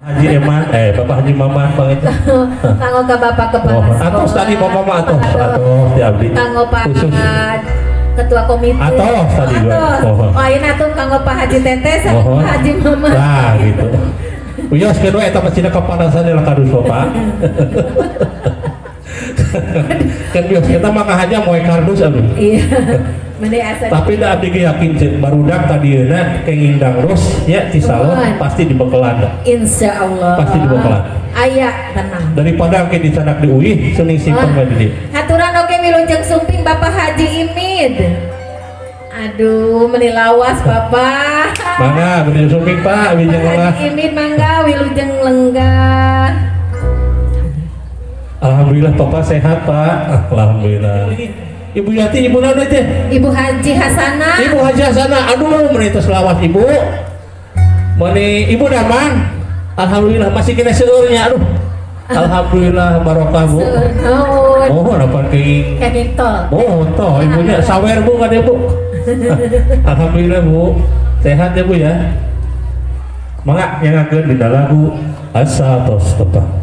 Haji Eman, Bapak Haji Maman bang itu. Kanggo ka Bapak Kepala Sekolah. Atos tadi Bapak mah atos, atos di abdi. Kanggo Pak Ketua Komite. Atos tadi gua. Oh, ayeuna tuh kanggo Pak Haji Teteh sama Pak Haji Maman. Nah, gitu. Wios kedua eta mah cina kepanasan lah kadus Bapak. Kan bios kita mah kahanya moe kardus aduh. Iya. Meni asa. Tapi da abdi ge yakin cek barudak tadieuna kenging dangdos ya di salon pasti dibekelan. Insyaallah. Pasti dibekelan. Aya tenang. Daripada engke dicanak di UI seuning simpen we di dieu. Haturan oge wilujeng sumping Bapak Haji Imid. Aduh, meni lawas Bapak. Mangga wilujeng sumping Pak, wilujeng lenggah. Haji Imid mangga wilujeng lenggah. Alhamdulillah Bapak sehat Pak. Alhamdulillah. Ibu Yati, Ibu naon teh? Ibu Haji Hasana. Ibu Haji Hasana, aduh meni tos lawas Ibu. Meni Ibu Damang. Alhamdulillah masih kena seueurnya aduh. Alhamdulillah barokah Bu. Seueur naon? Oh, dapat kenging. Kenging tol. Oh, toh ibunya sawer Bu kade Bu. Alhamdulillah Bu. Sehat ya Bu ya. Mangga nyangakeun dina lagu Asa Tos Tepang.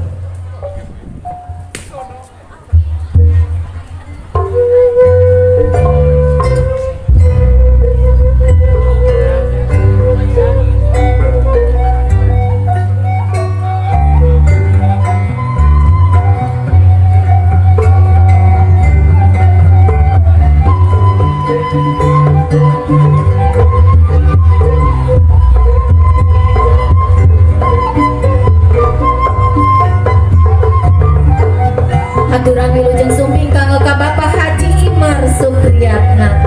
Haturan wilujeng sumping kanggo ka Bapak Haji Imar Supriyatna.